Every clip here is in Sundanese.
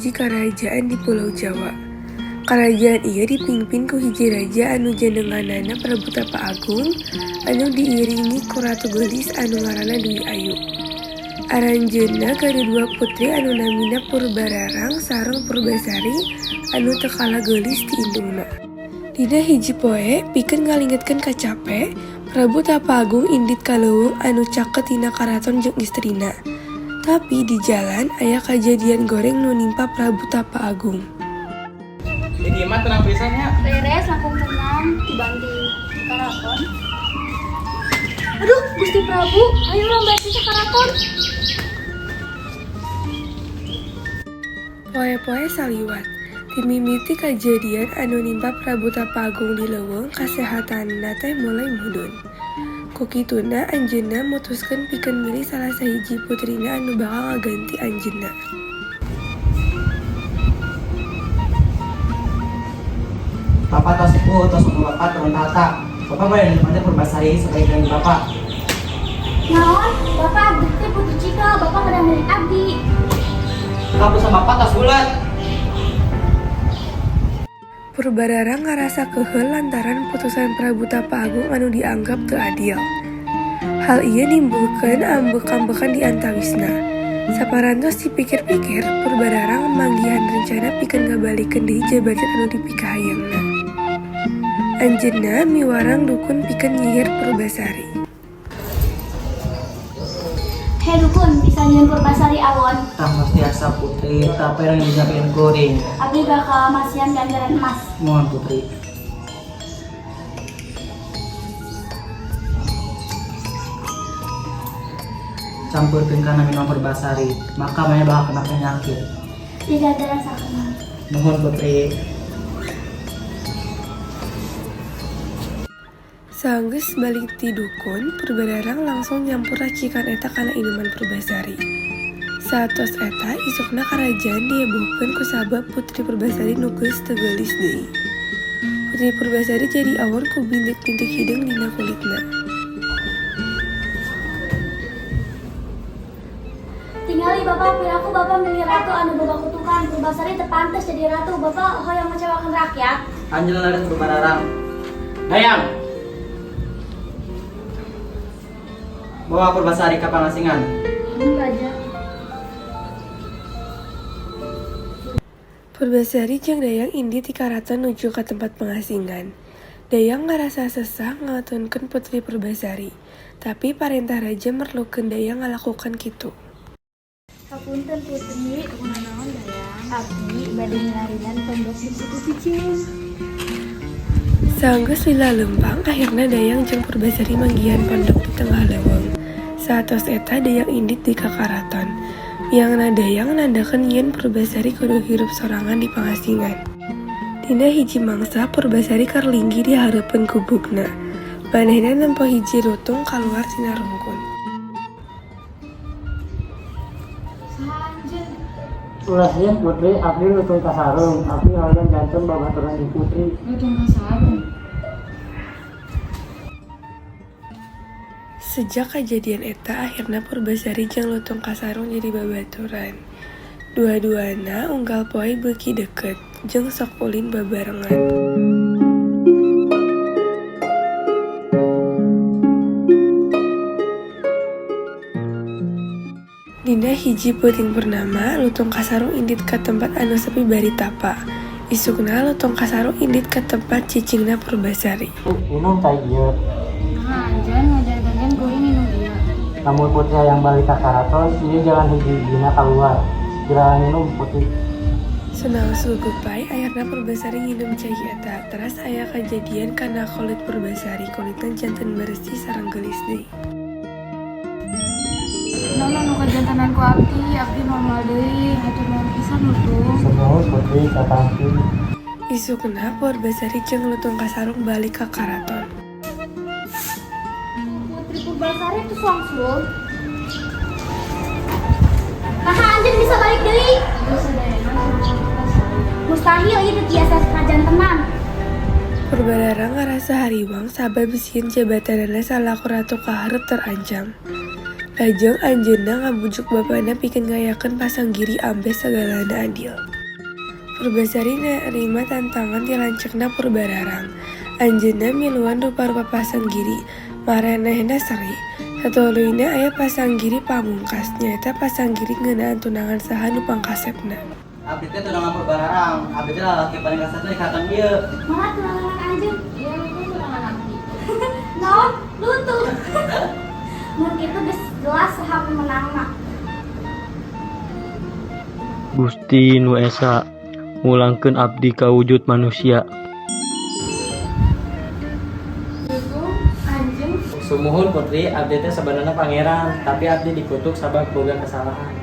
hiji karajaan di Pulau Jawa. Karajaan ieu dipingpin ku hiji raja anu jenenganana Prabu Tapa Agung anu diiringi ku ratu geulis anu ngaranna Dwi Ayu. Aranjeunna gaduh dua putri anu namina Purbararang sareng Purbasari anu teu kalah geulis ti indungna. Dina hiji poe, pikeun ngalingetkeun kacape, Prabu Tapa Agung indit ka leuweung anu caket tina karaton jeung istrina. Tapi di jalan aya kajadian goreng nu nimpa Prabu Tapa Agung. Di dieu mah tenang pisan nya. Beres, langkung tenang dibanding karaton. Aduh, Gusti Prabu, ayo urang balik ke karaton. Poe-poe saliwat, timimiti kajadian anu nimpa Prabu Tapa Agung di leuweung, kasehatanna teh mulai mudun. Ku kituna anjeunna mutuskeun pikeun milih salah sahiji putrina anu bakal ngaganti anjeunna. Bapak tos sepuh, tos umur bapak turun tahta. Bapak boleh menempati Purbasari sebagai ganti bapak. Naon? Bapak abdi teh putus cika, bapak kada milik abdi. Kapusan bapak tos bulat. Purbararang ngarasa keheul lantaran putusan Prabu Tapa Agung anu dianggap teu adil. Hal ieu nimbulkeun ambek-ambekan di antawisna. Saparantos dipikir-pikir, Purbararang manggihan rencana pikeun ngabalikeun deui jabatan anu dipikahayangna. Anjeunna miwarang dukun pikeun nyihir Purbasari. Hei dukun, bisa nyieun Purbasari awon? Tah tiasa putri, tapi yang dijadikan kuring. Abdi bakal masihan ganjaran emas. Mohon putri. Campurkeun kana minuman Purbasari, maka maneh bakal kena penyakit. Di ganjaran sakenal. Mohon putri. Sanggeus balik ti dukun, Purbararang langsung nyampur racikan eta kana inuman Purbasari. Saatos eta, isukna karajaan dihebohkeun kusabab putri Purbasari nu geus teu geulis deui. Putri Purbasari jadi awon ku bintik-bintik hideung dina kulitna. Tingali bapak piraku bapak milih ratu anu boga kutukan. Purbasari teu pantes jadi ratu. Bapak hoyong ngecewakan rakyat. Anjeunna laris Purbararang. Dayang. Bawa Purbasari ke pangasingan. Raja. Purbasari jeung Dayang indit ti karaton nuju ka tempat pengasingan. Dayang ngarasa sesah ngatunkeun Putri Purbasari, tapi parentah raja merlukeun Dayang ngalakukeun kitu. Hapunten putri, kunaon Dayang? Abdi bade milarian pondok di situ cicing. Sanggeus lila leumpang, akhirna Dayang jeung Purbasari manggihan pondok di tengah leuweung. Saatos eta Dayang indit deui ka karaton. Miangna Dayang nandakeun yen Purbasari kudu hirup sorangan di pangasingan. Dina hiji mangsa Purbasari keur linggih di hareupeun gubugna. Manehna nempo hiji lutung kaluar tina rungkun. Saha anjeun? Ulah sieun putri, abdi lutung kasarung, abdi hoyong janten babaturan jeung putri. Lutung kasarung. Sejak kajadian eta akhirna Purbasari jeung Lutung Kasarung jadi babaturan. Dua-duana unggal poe beuki deukeut jeung sok ulin babarengan. Dina hiji peuting purnama, Lutung Kasarung indit ka tempat anu sepi bari tapa. Isukna Lutung Kasarung indit ka tempat cicingna Purbasari. Minum cai ieu. Nah, anjeun ngajagan kuring minum ieu. Lamun putri hayang balik ka karaton, ieu jalan hiji-hijina kaluar. Geura minum putri. Sunaos gugupay, akhirna Purbasari nginum cai eta. Teras aya kajadian kana kulit Purbasari, kulitna janten bersih sareng geulis deui. Naon anu kajantenan ku abdi, abdi normal deui, hatur nuhun pisan Lutung. Sumuhun putri katampi. Isukna Purbasari jeung Lutung Kasarung balik ka karaton. Putri Purbasari itu wangsul. Naha anjeun bisa balik deui? Mustahil ieu teu tiasa kajantenan. Purbararang ngarasa hariwang sabab sieun jabatanana salaku ratu kaharep terancam. Lajeng anjeunna ngabujuk bapana pikeun ngayakeun pasanggiri ambeh sagalana adil. Purbasari narima tantangan ti lanceukna Purbararang. Anjeunna miluan rupa-rupa pasanggiri, maranehna seri. Satuluyna aya pasanggiri pamungkas, nyaeta pasanggiri ngeunaan tunangan saha nu pangkasepna. Abdi teh tunangan Purbararang. Abdi teh lalaki paling kasep di keraton ieu. Mana tunangan anjeun? Iya, lutung tunangan abdi. Naon? Lutung. Mun kitu geus jelas saha pemenangna. Gusti Nu Esa, mulangkeun abdi ka wujud manusia. Lutung, anjeun. Sumuhun Putri, abdi teh sebenarnya pangeran, tapi abdi dikutuk sabab boga kesalahan.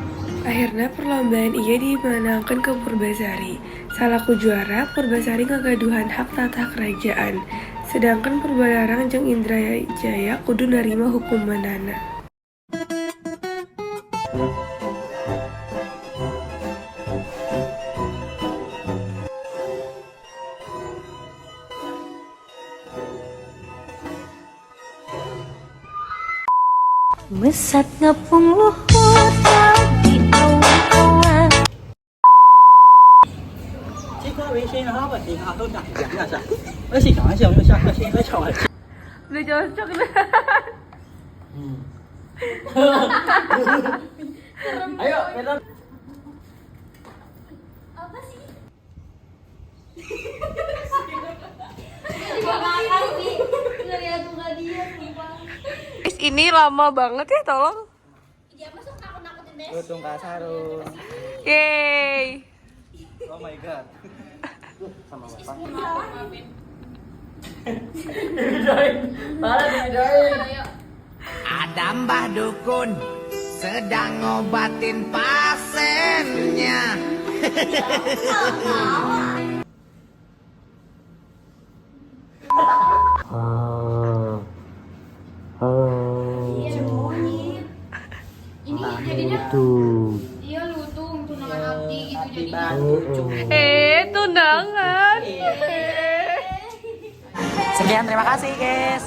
Akhirna perlombaan ieu dimeunangkeun ku Purbasari. Salaku juara, Purbasari ngagaduhan hak tatah kerajaan. Sedangkan Purbararang jeung Indrajaya kudu narima hukumanana. Mesat ngapung luhur di awan-awan. Udah cocok dah. Ayo, kita Apa sih? Dimakan sih. Ngeliat muka dia, sumpah. Guys, ini lama banget ya, tolong. Dia masuk nakut-nakutin deh. Lutung kasarung. Yeay. Oh my God. Sama bapak. Parah dibedain. Ada mbah dukun sedang ngobatin pasiennya. Ah. Ah. Iya, monyet. Ini jadinya Tuh. iya lutung tunangan abdi gitu jadinya. Eh, tunangan. Sekian, terima kasih, guys.